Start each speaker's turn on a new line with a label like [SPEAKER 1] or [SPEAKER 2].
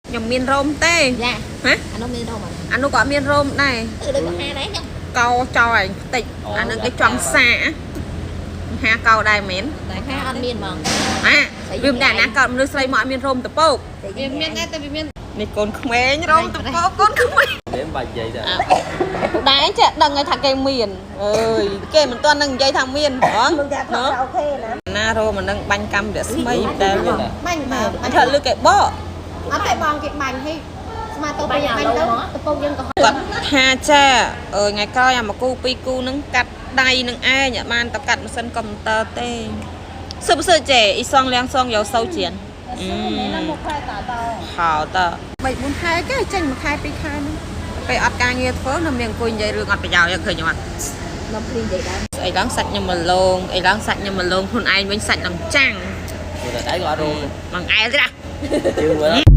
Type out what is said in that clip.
[SPEAKER 1] ខ្ញុំមានរោមទេ
[SPEAKER 2] យ៉ា
[SPEAKER 1] ហ៎
[SPEAKER 2] អានោះមានរោមអត់
[SPEAKER 1] អានោះក៏អត់មានរោមដែរ
[SPEAKER 2] អឺដូចបង្ហាដែរខ្ញុំ
[SPEAKER 1] កោចោលឯងផ្តិចអានឹងគេចង់សាកហាកោដែរមែន
[SPEAKER 2] បង្ហាអត់មានហ្មង
[SPEAKER 1] អាវាមិនដែរណាកោមនុស្សស្រីមកអត់មានរោមតពោក
[SPEAKER 3] វាមានដែរតែវាមាន
[SPEAKER 1] នេះកូនក្មេងរោមតពោកកូនក្មេង
[SPEAKER 4] មិនបាច់និយាយទេ
[SPEAKER 1] ដែរចេះដឹងហើយថាគេមានអើយគេមិនទាន់នឹងនិយាយថាមានហង
[SPEAKER 2] ថាអូខេណា
[SPEAKER 1] ណារោមអានឹងបាញ់កម្មរស្មីដែលវា
[SPEAKER 3] បាញ់បើ
[SPEAKER 1] អញថាលឺគេបក
[SPEAKER 3] អត់តែបងគេបាញ់ឲ្យស្មាតូបាញ់ទៅតពងយើងក៏
[SPEAKER 1] គាត់ថាចាអើយថ្ងៃក្រោយអាមកគូពីរគូនឹងកាត់ដៃនឹងឯងអត់បានតកាត់ម៉ាស៊ីនកុំព្យូទ័រទេ是不是姐一双两双有收钱嗯好的3 4ខែគេចេញមួយខែពីរខែហ្នឹងពេលអត់ការងារធ្វើនៅមានអង្គុយនិយាយរឿងអត់ប្រយោជន៍ឃើញអត់
[SPEAKER 2] នំភ្លីនិយាយដែរ
[SPEAKER 1] ស្អីឡើងសាច់ខ្ញុំមកលងអីឡើងសាច់ខ្ញុំមកលងខ្លួនឯងវិញសាច់ឡើងចាំង
[SPEAKER 4] ព្រោះតែដៃក៏អត់រោម
[SPEAKER 1] មកអែលទេ
[SPEAKER 4] ជឿមើល